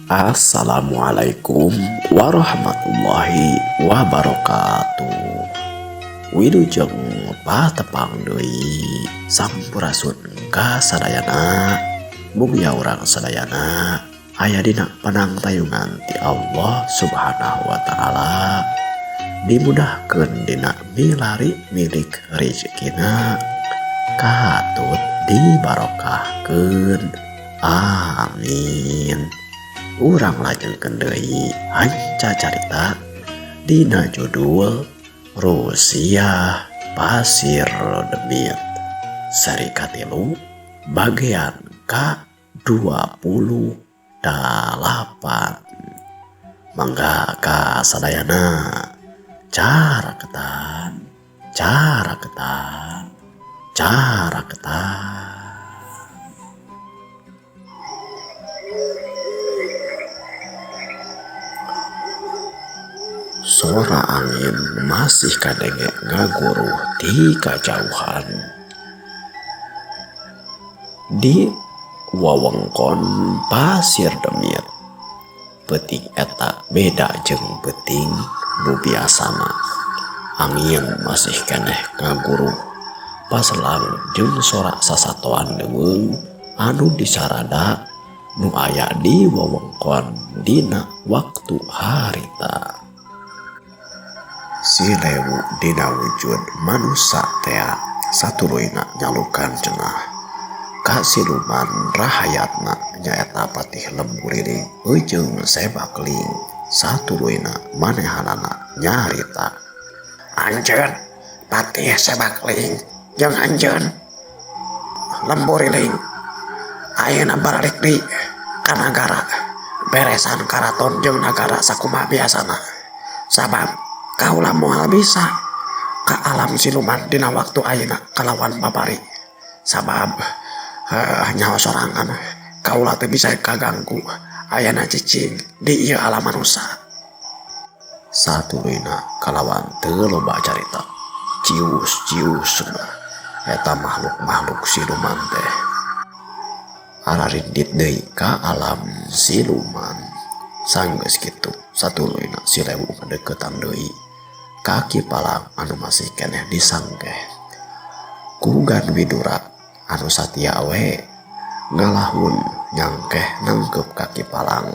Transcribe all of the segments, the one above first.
Assalamualaikum warahmatullahi wabarakatuh. Wilujeng patepang deui sampurasun ka sadayana. Mugia urang sadayana aya dina panangtayungan ti Allah Subhanahu wa taala, dimudahkeun dina milari milik rezekina, katut dibarokahkeun. Amin. Urang lajengkeun deui hanca carita dina judul Rusiah Pasir Demit seri katilu bagian ka-28. Mangga ka sadayana caraketan caraketan caraketan. Sora angin masih kadenge ngaguruh di kajauhan. Di wewengkon Pasir Demit, peuting eta beda jeung peuting nu biasana. Angin masih keneh ngaguruh paselang jeung sora sasatoan leuweung anu disarada nu aya di wewengkon dina waktu harita. Si Lewu dina wujud manusa tea satuluyna nyalukan cenah ka siluman rahayatna nyaeta Patih Lembu Liling jeung Sebakling. Satuluyna manehanana nyarita, Anjeun Patih Sebakling jeung anjeun Lembu Liling ayeuna baralik deui ka nagara beresan karaton jeung nagara sakumaha biasana, sabab kaula moal bisa ka alam siluman dina waktu ayeuna kalawan babari, sabab nyawa sorangan kaula teu bisa kaganggu ayana cicing di ieu alam manusa. Satuluyna kalawan teu loba carita, cius-cius eta makhluk-makhluk siluman teh ararindit deui ka alam siluman. Sanggeus kitu satuluyna si Lewu ngadeukeutan deui ka Ki Palang anu masih keneh disangkeh ku Gan Widura anu satia we ngalahun nyangkeh nangkep ka Ki Palang.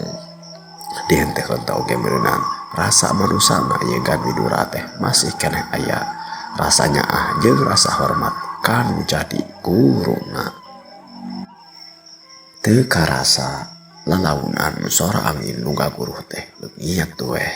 Dihentehkeun teh oge meureunan rasa manusana ieu Gan Widura teh masih keneh aya rasa nyaah jeung rasa hormat kanu jadi guruna. Teu karasa lalaunan sora angin nu ngaguruh teh leungit weh,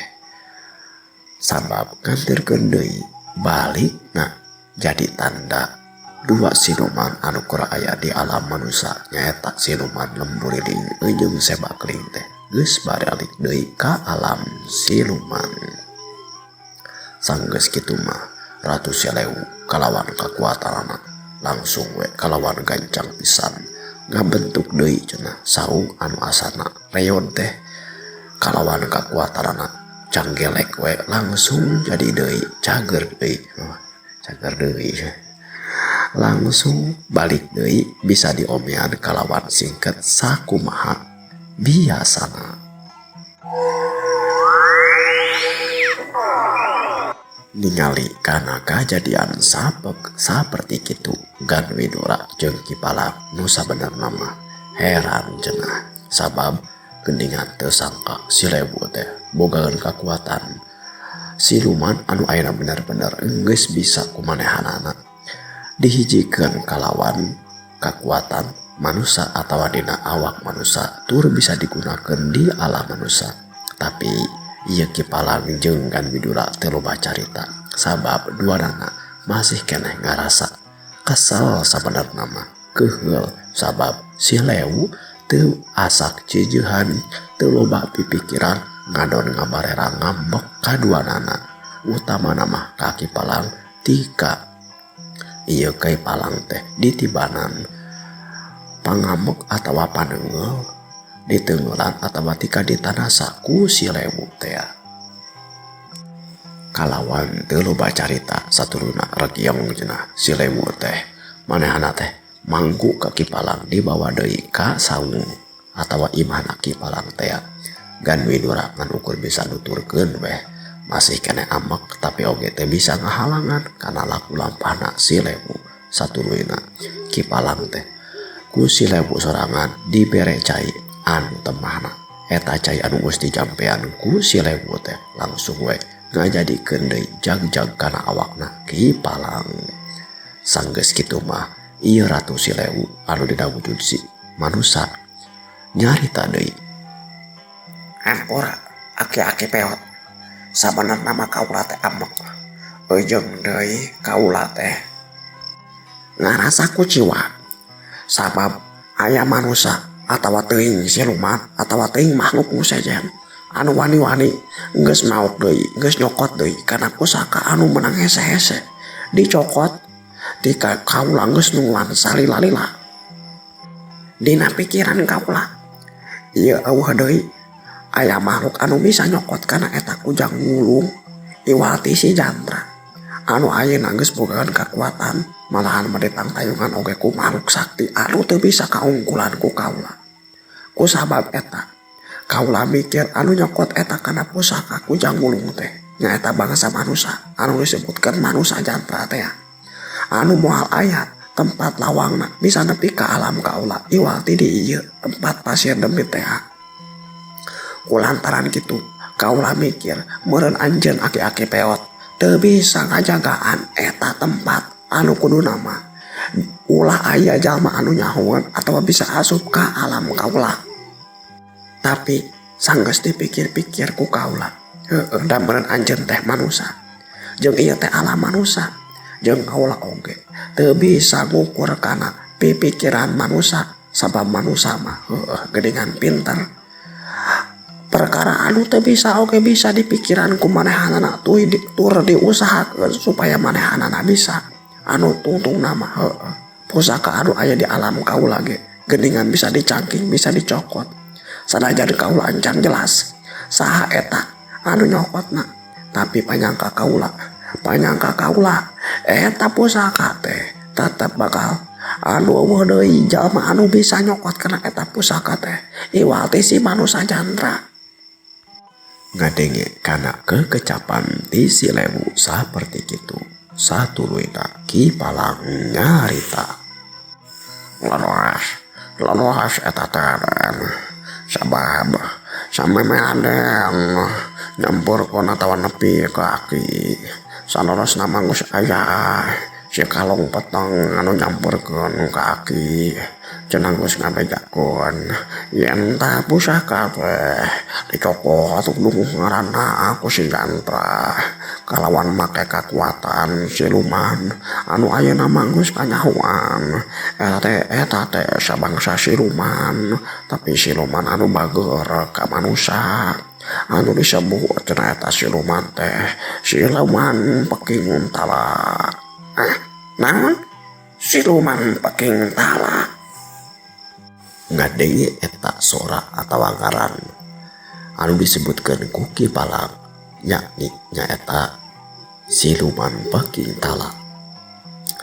sabab nganterkeun deui balikna jadi tanda dua siluman anu keur aya di alam manusa nyaeta siluman Lembu Liling jeung Sebakling teh geus baralik deui ka alam siluman. Sanggeus kitu mah Ratu Selewu kalawan kakuatanana langsung we kalawan gancang pisan ngabentuk deui cenah saung anu asana reon teh kalawan kakuatanana canggelek we langsung jadi deui cager deui, cager deui langsung balik deui bisa diomean kalawan singket sakumaha biasana. Ningali kana kajadian sapek saperti kitu Gan Widura jeung Ki Palang nu sabenerna mah heran cenah, sabab geuningan teu sangka si Lewu teh bogaeun kakuatan siluman anu ayeuna bener-bener geus bisa kumanehanana dihijikeun kalawan kakuatan manusa atawa dina awak manusa tur bisa digunakeun di alam manusa. Tapi ieu Ki Palang jeung Gan Widura teu loba carita, sabab duanana masih keneh ngarasa kesel sabenerna mah keuheul, sabab si Lewu teu asak ceujehan, teu loba pipikiran ngadon ngabarera ngambek kaduanana, utamana mah ka Ki Palang tika ieu Ki Palang teh ditibanan pangambek atawa panengeul ditengelan atawa tika ditanasa ku si Lewu teh. Kalawan teu loba carita satuluyna regiong cenah si Lewu teh manehana teh mangku ka Ki Palang dibawa deui ka saung atawa imahna Ki Palang teh. Gan Widura ngan ukur bisa nuturkeun weh masih keneh ambek tapi oge teu bisa ngahalangan kana laku lampahna si Lewu. Satuluyna Ki Palang teh ku si Lewu sorangan dibere cai anu temahna. Eta cai anu geus dijampean ku si Lewu teh langsung we ngajadikeun deui jag-jag kana awakna Ki Palang. Sanggeus kitu mah ieu Ratu Si Lewu anu dina wujud si manusa nyarita deui. Hampura aki-aki peot. Sabenerna mah kaula teh ambek. Eujeung deui kaula teh ngarasa kuciwa. Sabab aya manusa atawa teuing siluman atawa teuing makhluk nu sejen anu wani-wani geus maok deui, geus nyokot deui kana pusaka anu meunang hese-hese dicokot ti kaula geus nungguan salila-lila. Dina pikiran kaula ieu eueuh deui aya makhluk anu bisa nyokot kana eta kujang wulung iwal ti si Jantra anu ayeuna geus bogaan kakuatan malahan mah ditangtayungan oge ku makhluk sakti anu teu bisa kaungkulan ku kaula. Ku sabab eta kaula mikir anu nyokot eta kana pusaka kujang wulung teh nyaeta bangsa manusa anu disebutkeun manusa Jantra teh anu moal aya tempat lawangna bisa nepi ka alam kaula iwal ti di ieu tempat pasir demit teh. Kulantaran kitu kaula mikir meureun anjeun aki-aki peot teu bisa ngajagaan eta tempat anu kuduna mah ulah aya jalma anu nyahoeun atawa bisa asup ka alam kaula. Tapi sanggeus dipikir-pikir ku kaula heueuh da meureun anjeun teh manusa jeung ieu teh alam manusa jeung kaula oge teu bisa ngukur kana pipikiran manusa sabab manusa mah heueuh geuningan pinter. Perkara anu teu bisa oge bisa dipikiran ku manehanana tur diusahakeun supaya manehanana bisa. Anu tungtungna mah heueuh pusaka anu aya di alam kaula ge geuningan bisa dicangking bisa dicokot. Sanajan kaula encan jelas saha eta anu nyokotna tapi panyangka kaula eta pusaka teh tetep bakal anu eueuh deui jalma anu bisa nyokot kana eta pusaka teh iwal ti si manusa Jantra. Ngadenge kana kekecapan ti si Lewu saperti kitu satuluyna Ki Palang nyarita. Leluas eta teh sabab sameme adeng nyempurkeun atawa nepi ka aki sanorosna mah geus aya si kalong peteng anu nyampurkeun ka aki cenah geus ngabejakeun yen tah pusaka teh dicokot nu ngaranna ku si Jantra kalawan make kakuatan siluman anu ayeuna mah geus kanyahoan eta teh sabangsa siluman tapi siluman anu bager ka manusa anu disebut cenah eta siluman teh siluman peking tala. Naon siluman peking tala? Ngadenge eta sora atawa ngaran anu disebutkeun ku Ki Palang yakni nyaeta siluman peking tala.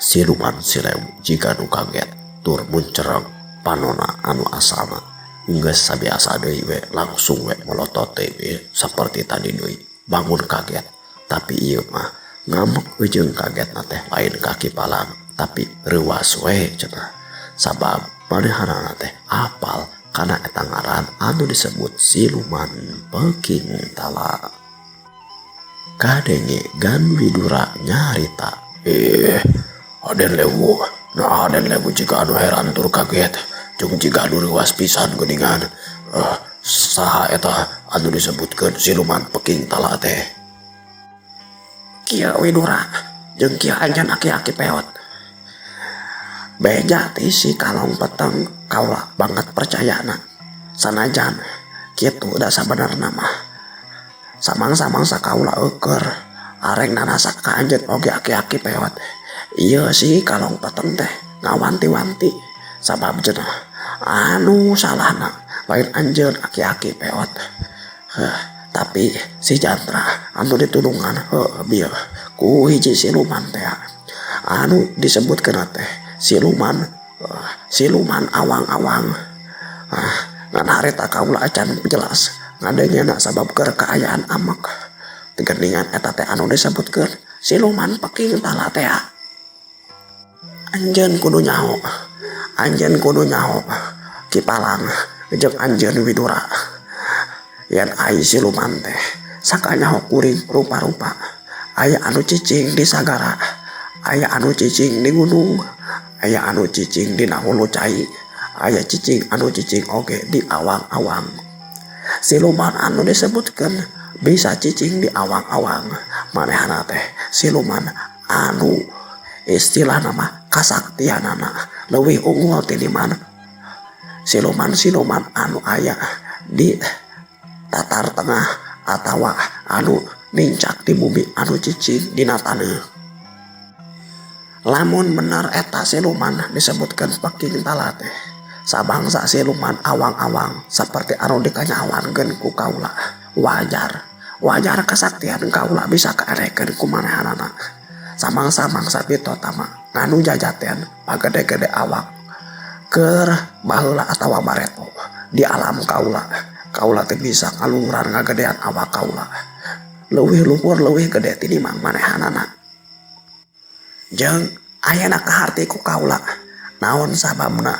Siluman Si Lewu jiga nu kaget tur muncereng panona anu asalna geus sabiasa deui we langsung we melotot deui we saperti tadi deui bangun kaget. Tapi ieu mah ngambek jeung kagetna teh lain ka Ki Palang tapi reuas we cenah sabab manehanana teh apal kana eta ngaran anu disebut siluman peking tala. Kadenge Gan Widura nyarita, Aden Lewu, nah Aden Lewu jiga anu heran tur kaget jeung jiga anu reuas pisan geuningan. Saha eta anu disebutkeun siluman peking tala teh? Kieu Widura jeung kieu anjeun aki-aki peot. Beja ti si kalong peteng kaula banget percayana. Sanajan kitu da sabenerna mah samang-samang sakaula eueur areng nanasa ka anjeun oge aki-aki peot. Ieu si kalong peteng teh ngawanti-wanti sabab cenah anu salahna lain anjeun aki-aki peot. Tapi si Jantra anu ditulungan heuh bieu ku hiji siluman teh anu disebutkeun teh siluman awang-awang. Ngan harita kaula acan jelas Ngadengena sabab keur kaayaan amek. Geuningan eta teh anu disebutkeun siluman peking tala teh. Anjeun kudu nyaho. Anjeun kudu nyaho. Ki Palang jeung anjeun Widura. Yen ai siluman teh sakanyaho kuring rupa-rupa. Aya anu cicing di sagara, aya anu cicing di gunung, aya anu cicing dina hulu cai, aya cicing anu cicing oge di awang-awang. Siluman anu disebutkeun bisa cicing di awang-awang manehna teh siluman anu istilahna mah kasaktianana leuwih unggul tinimbang siluman-siluman anu aya di tatar tengah atawa anu nincak di bumi anu cicing dina taneuh. Lamun bener eta siluman disebutkeun peking tala teh sabangsa siluman awang-awang saperti anu dikanyawankeun ku kaula wajar. Wajar kasaktian kaula bisa kaerekeun ku manehanana. Samangsa-mangsa pitotama nganu jajaten pagede-gede awak keur baheula atawa bareto di alam kaula. Kaula teh bisa ngaluhuran ngagedean awak kaula. Leuwih luhur leuwih gede tinimbang manehanana. Jeung ayana kaharti ku kaula naon sababna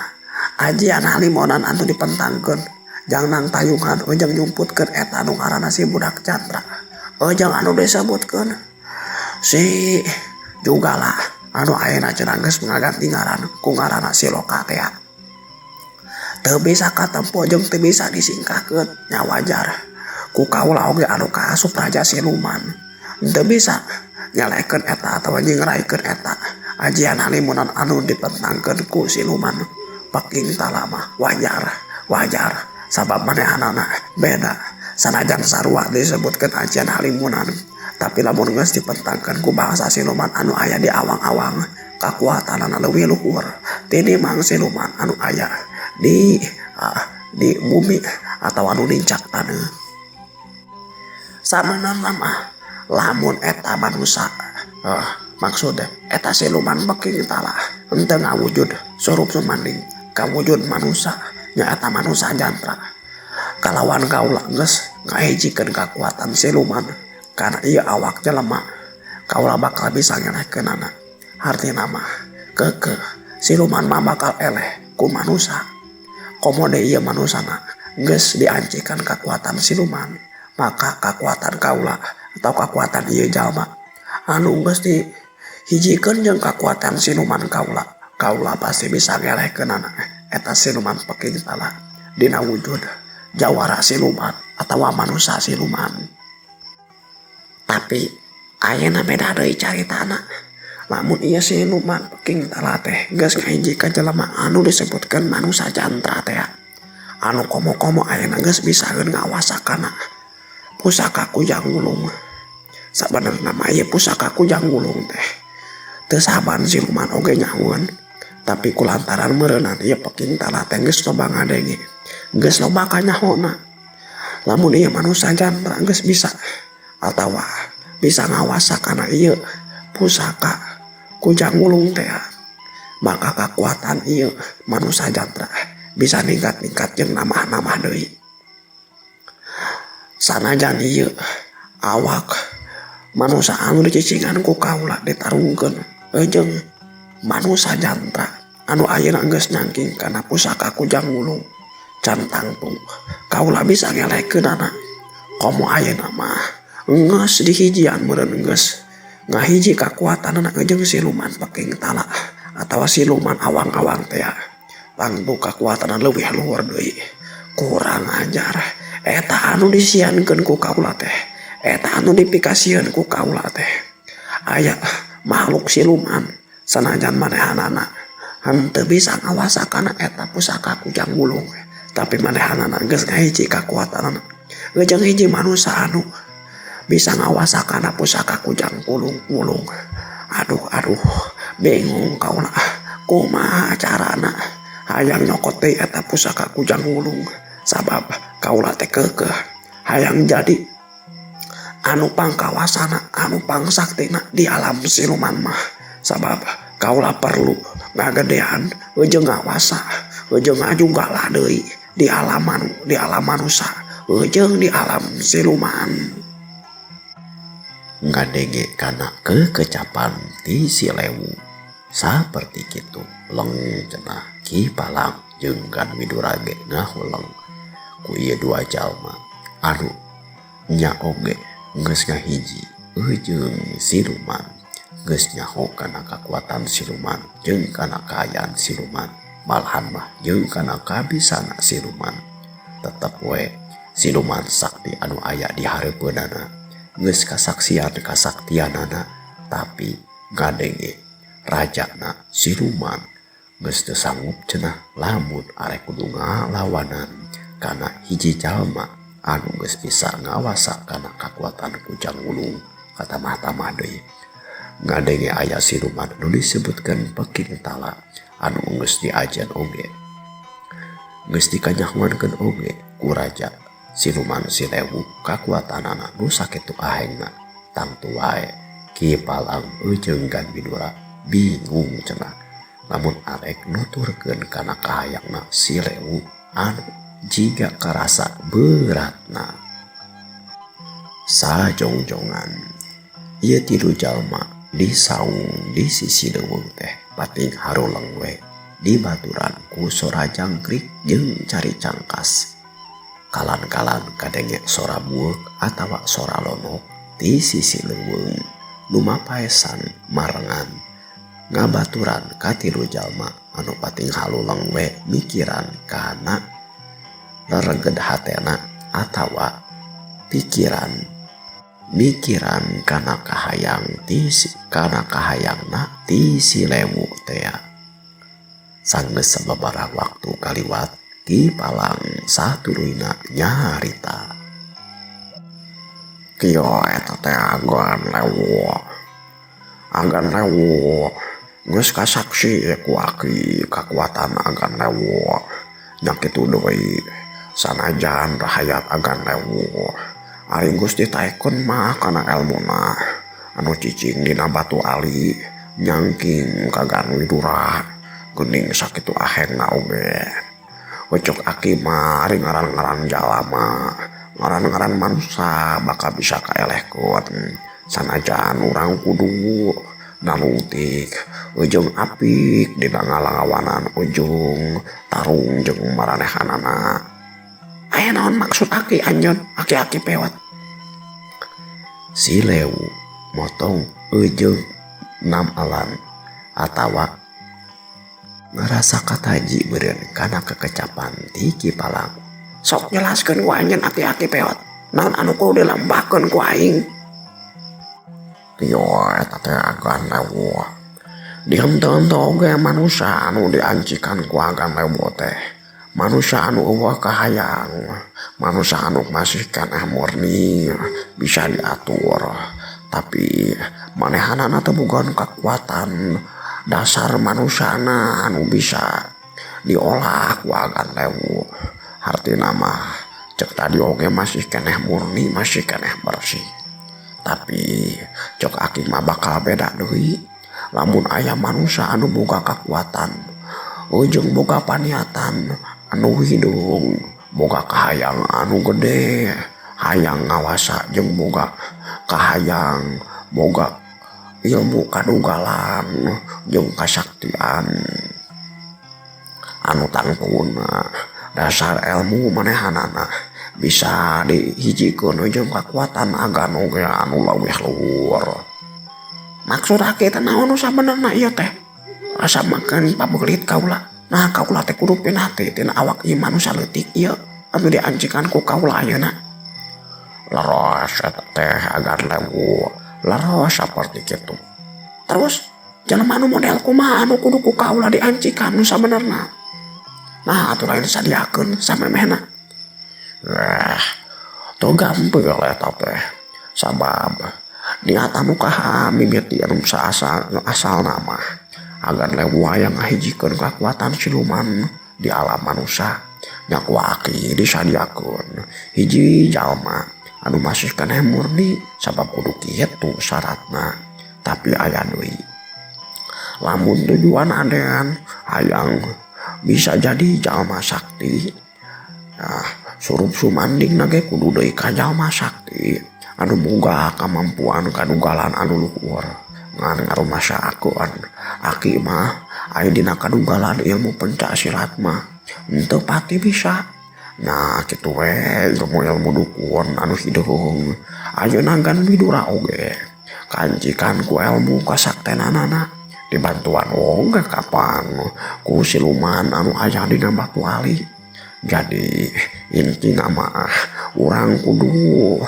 ajian halimonan anu dipentangkeun jang nang tayungan jeung nyumputkeun eta anu ngaranna si budak Chandra. Jeung anu disebutkeun si Jugala anu ayeuna cenah geus ngaganti ngaran ku ngaranna si Loka teh. Teu bisa katempo jeung teu bisa disingkahkeun nya wajar. Ku kaula oge anu kaasup raja siluman teu bisa nyalekeun eta atawa nyingraikeun eta ajian halimunan anu dipentangkeun ku siluman peking tala mah wajar. Wajar sabab manehanana beda sanajan sarua disebutkeun ajian halimunan tapi lamun geus dipentangkeun ku bangsa siluman anu aya di awang-awang kakuatanana leuwih luhur tinimbang siluman anu aya di bumi atau anu nincak taneuh. Sabenerna mah lamun eta manusa maksud eta siluman peking tala henteu ngawujud surup sumanding kawujud manusa nyaeta manusa jantra kalawan kaula geus ngahijikeun kakuatan siluman karena ieu awak jelema kaula bakal bisa ngelehkeunana. Hartina mah keukeuh siluman mah bakal eleh ku manusa. Komo deui ieu manusana geus diancikan kakuatan siluman maka kakuatan kaula atau kakuatan ieu jalma anu geus dihijikeun jeung kakuatan siluman kaula, kaula pasti bisa ngelehkeunana eta siluman peking tala dina wujud jawara siluman atawa manusa siluman. Tapi ayeuna beda deui caritana. Lamun ieu siluman peking tala teh geus ngahiji ka jelema anu disebutkeun manusa jantra teh anu komo-komo ayeuna geus bisaeun ngawasakana pusaka kujang wulung. Sabenerna mah ieu pusaka kujang wulung teh teu saban siluman oge nyahoeun, tapi kulantaran meureunana ieu peking tala teh geus loba ngadenge, geus loba kanyahona. Lamun ieu manusa jantra geus bisa atawa bisa ngawasakana ieu pusaka kujang wulung teh, maka kakuatan ieu manusa jantra bisa ningkat-ningkat jeung nambah-nambah deui. Sanajan ieu awak manusa anu dicicingan ku kaula ditarungkeun jeung manusa jantra anu ayeuna geus nyangking kana pusaka kujang wulung can tangtu kaula bisa ngelehkeunana. Komo ayeuna mah geus dihijian meureun geus ngahiji kakuatanana jeung siluman peking tala atawa siluman awang-awang teh tangtu kakuatanana leuwih luhur deui. Kurang ajar eta anu disiankeun ku kaula teh, eta anu dipikasieun ku kaula teh. Aya makhluk siluman sanajan manehanana henteu bisa ngawasakana eta pusaka kujang wulung, tapi manehanana geus ngahiji kakuatanana jeung hiji manusa anu bisa ngawasakana pusaka kujang wulung. Aduh aduh bingung kaula kumaha carana hayang nyokot deui eta pusaka kujang wulung sabab kaula teh keukeuh hayang jadi anu pangkawasana anu pangsaktina di alam siluman mah sabab kaula perlu ngagedean jeung ngawasa jeung ngajunggalah deui di alam manusa. Jeung di alam siluman. Ngadenge kana kekecapan ti si Lewu saperti kitu leng cenah Ki Palang jeung Gan Widura ge ngahuleng ku ieu dua jalma anu nya oge geus ngahiji jeung siluman geus nyaho kana kakuatan siluman jeung kana kaayaan siluman malahan mah jeung kana kabisana siluman tetep we siluman sakti anu aya di hareupeunana geus kasaksian kasaktianana tapi ngadenge rajana siluman geus teu sanggup cenah lamun arek kudu ngalawanan kana hiji jalma anu geus bisa ngawasa kana kakuatan Kujang Wulung katamah-tamah deui ngadenge aya siluman nu disebutkeun Peking Tala anu geus diajen oge geus dikanyahoankeun oge ku raja siluman si Lewu kakuatanana nu sakitu ahengna tangtu wae Ki Palang jeung Gan Widura bingung cenah lamun arek nuturkeun kana kahayangna si Lewu anu jiga karasa beratna. Sajongjongan ieu tilu jalma disaung di sisi leuweung teh pating haruleng we dibaturan ku sora jangkrik jeung cari cangkas. Kalan-kalan kadenge sora bueuk atawa sora lonok ti sisi leuweung nu mapaesan marengan ngabaturan ka tilu jalma anu pating haluleng we mikiran kana rereged hatena atawa pikiran mikiran kana kahayang ti kana kahayangna ti si Lewu tea. Sanggeus sababaraha waktu kaliwat Ki Palang satuluyna nyarita. Kieu eta teh Agan Lewu. Agan Lewu geus kasaksi ku aki kakuatan Agan Lewu. Nya kitu deui sanajan rahayat Agan Lewu. Ari geus ditaekeun mah kana elmuna anu cicing dina batu ali nyangking ka Gan Widura geuning sakitu ahengna oge. Ucuk aki mah ari ngaran-ngaran jalama, ngaran-ngaran manusa bakal bisa kaelehkeun. Sanajan urang kudu nalungtik ujung apik dina ngalawanan ujung tarung jeung maranehanana. Aya naon maksud aki anjeun, aki-aki pewat. Si Lewu motong ujung namalan atawa ngerasa kataji beureun kana kekecapan ti Ki Palang. Sok jelaskeun ku anjeun aki-aki pewat. Naon anu kudu dilembahkeun ku aing? Kieu eta teh Agan Lewu. Dihenteu-henteu oge manusa anu diancikan ku Agan Lewu teh. Manusa anu eueuh kahayang, manusa anu masih keneh murni bisa diatur. Tapi manehanana teu boga kakuatan dasar manusana anu bisa diolah ku Agan Lewu. Hartina mah cek tadi oge masih keneh murni, masih keneh bersih. Tapi cek aki mah bakal beda deui lamun aya manusa anu boga kakuatan ujung boga paniatan anu hidung boga kahayang anu gede hayang ngawasa jeung boga kahayang boga ilmu kadugalan jeung kasaktian anu tangtuna dasar ilmu manehanana bisa dihijikeun jeung kakuatan agan oge anu leuwih luhur. Maksud aki teh naon nu sabenerna ieu teh? Asa makan pabelit kaula. Nah kaula teh kudu pinati tina awak ieu manusa leutik ieu anu diancikan ku kaula ayeuna. Leros eta teh Agan Lewu, leros saperti kitu. Terus jelema anu model kumaha anu kudu ku kaula diancikan nu sabenerna? Nah atuh lain sadiakeun samemehna. Teu gampil eta teh. Sabab niat anu kaha mimiti anu asal nama Agan Lewu hayang ngahijikeun kakuatan siluman di alam manusa. Nya ku aki disadiakeun hiji jalma anu masih keneh murni sabab kudu kitu syaratna. Tapi aya deui lamun tujuan adean hayang bisa jadi jalma sakti. Nah, Surup sumandingna ge kudu deui ka jalma sakti anu boga kamampuan kadugalan anu luhur. Ngan ngarumasakeun aki mah aya dina kadugalan ilmu pencak silat mah henteu pati bisa. Nah kitu we ilmu-ilmu dukun anu hideung. Ayeuna Gan Widura oge kancikan ku ilmu kasaktenanana dibantuan oge kapan ku siluman anu aya dina batu ali. Jadi intina mah urang kudu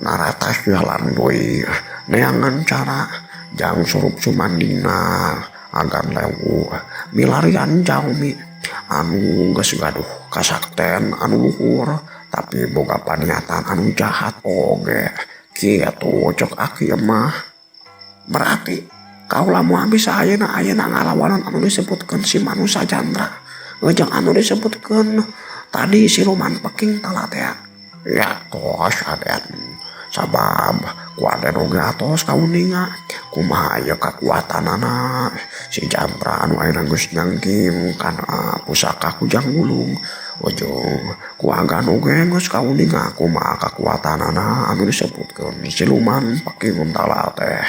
naratas jalan deui neangan cara jang surup sumandingna agan lewu milarian jalmi anu geus gaduh kasakten anu luhur tapi boga paniatan anu jahat oge. Kitu cek aki mah. Berarti kaula moal bisa ayeuna ayeuna ngalawanan anu disebutkeun si manusa Jandra jeung anu disebutkeun tadi siluman peking tala teh. Ya tos aden, sabab ku aden oge atos kauninga kumaha ieu kakuatanana si Jandra anu ayeuna geus nyangking kana pusaka Kujang Gulung. Ujung ku agan oge geus kauninga kumaha kakuatanana anu disebutkeun siluman peking tala teh.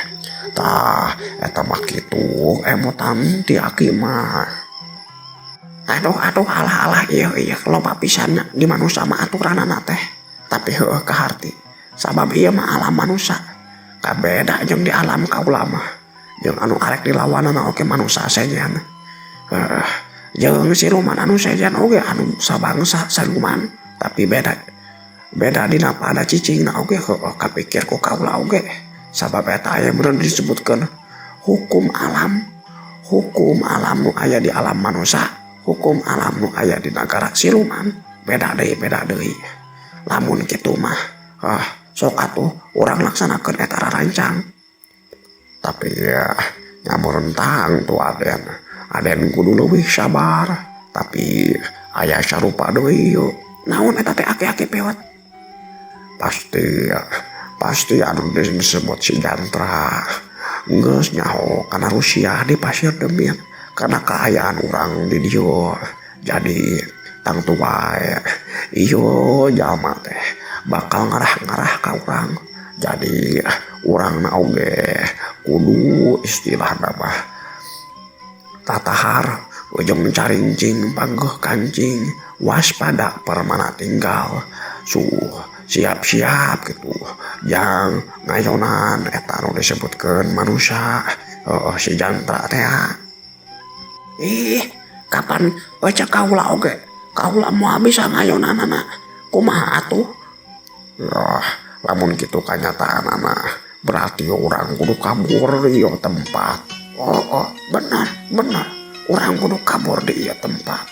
Tah eta mah kitu emotan ti aki mah. Aduh aduh alah alah ieu ieu loba pisan nya di manusa mah aturanana teh. Tapi heueuh kaharti sabab ieu mah alam manusa kabeda jeung di alam kaula mah. Jeung anu arek dilawanana oge manusa sejen. Heuh jeung siluman anu sejen oge anu sabangsa siluman tapi beda beda dina pada cicingna oge heueuh kapikir ku kaula oge. Sabab eta aya bener disebutkeun hukum alam. Hukum alam nu aya di alam manusa, hukum alam nu aya di nagara siluman beda deui beda deui. Lamun kitu mah sok atuh urang laksanakeun eta rarancang. Tapi ya nyamurentang tuh aden. Aden kudu leuwih sabar, tapi aya sarupa deui yeuh. Naon eta teh aki-aki pewet? Pasti pasti anu disebut si Jantra geus nyaho kana Rusia di Pasir Demit karena kaayaan urang di dieu. Jadi tangtu wae ieu jalma teh bakal ngarah-ngarah ka urang. Jadi urangna oge kudu istilahna mah tatahar ujung carincing panggeuh kancing waspada permana tinggal suh siap-siap gitu jang ngayonan eta nu disebutkeun manusia si Jantra teh. Ih kapan cek kaula oge kaula moal bisa ngayonanana kumaha atuh? Wah lamun kitu kanyataanana berarti urang kudu kabur di ieu tempat. Oh, oh benar benar urang kudu kabur di ieu tempat.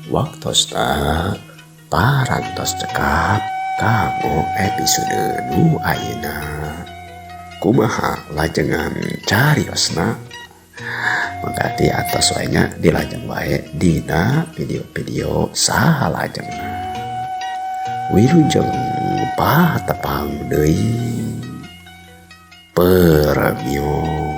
Waktosna parantos cekap kanggo episode nu ayeuna. Kumaha lajengan cariosna? Mangga diatos wae nya dilajeng wae dina video-video salajengna. Wilujeng patepang deui. Permios.